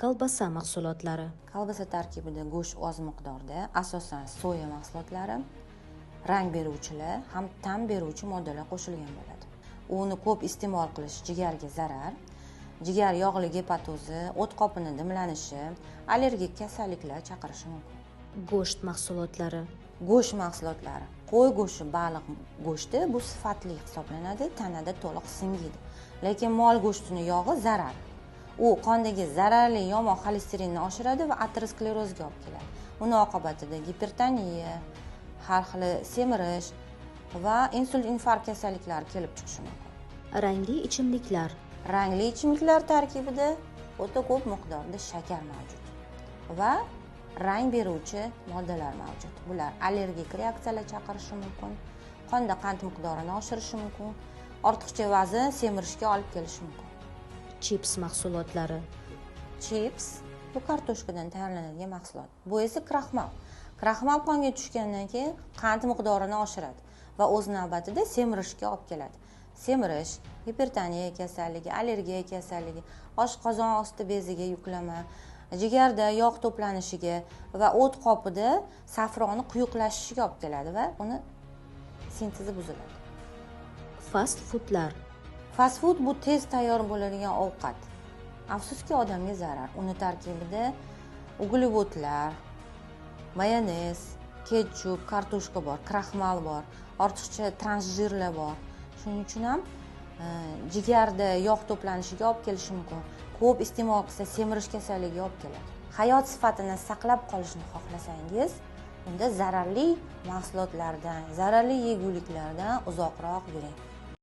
Kolbasa mahsulotlari. Kolbasa tarkibida go'sht oz miqdorda, asosan soya mahsulotlari, rang beruvchilar ham ta'm beruvchi moddalar qo'shilgan bo'ladi. Uni ko'p iste'mol qilish jigarga zarar, jigar yog'li gepatozi, o't qopini dimlanishi, allergik kasalliklar chaqirishi mumkin. Go'sht mahsulotlari. Go'sht mahsulotlari, qo'y go'shti, baliq go'shti bu sifatli hisoblanadi, tanada to'liq singiydi. Lekin mol go'shtini yog'i zarar. U qondagi zararli yomon xolesterinni oshiradi va aterosklerozga olib keladi. Uni oqibatida gipertoniya, har xil semirish va insult, infarkt kasalliklari kelib chiqishi mumkin. Rangli ichimliklar. Rangli ichimliklar tarkibida o'ta ko'p miqdorda shakar mavjud va rang beruvchi moddalar mavjud. Bular allergik reaksiyalar chaqirishi mumkin, qonda qand miqdorini oshirishi mumkin, ortiqcha vazn, semirishga olib kelishi mumkin. Chips mahsulotlari. Chips bu kartoshkadan tayyorlanadigan mahsulot. Bu esa kraxmal. Kraxmal qonga tushgandan keyin qand miqdorini oshiradi va o'z navbatida semirishga olib keladi. Semirish, gipertoniya kasalligi, allergiya kasalligi, oshqozon osti beziga yuklama, jigarda yog' to'planishiga va o't qopida safroni quyuqlashishiga olib keladi va uni sintezi buziladi. Fast foodlar. Fast food bu tez tayyor bo'ladigan ovqat. Afsuski, odamga zarar. Uni tarkibida uglevodlar, mayonez, ketchup, kartoshka bor, kraxmal bor, ortiqcha transjirlar bor. Shuning uchun ham jigarda yog' to'planishiga olib kelishi mumkin. Ko'p iste'mol qilsa semirish kasalligiga olib keladi. Hayot sifatini saqlab qolishni xohlasangiz, unda zararli mahsulotlardan, zararli yeguliklardan uzoqroq yuring.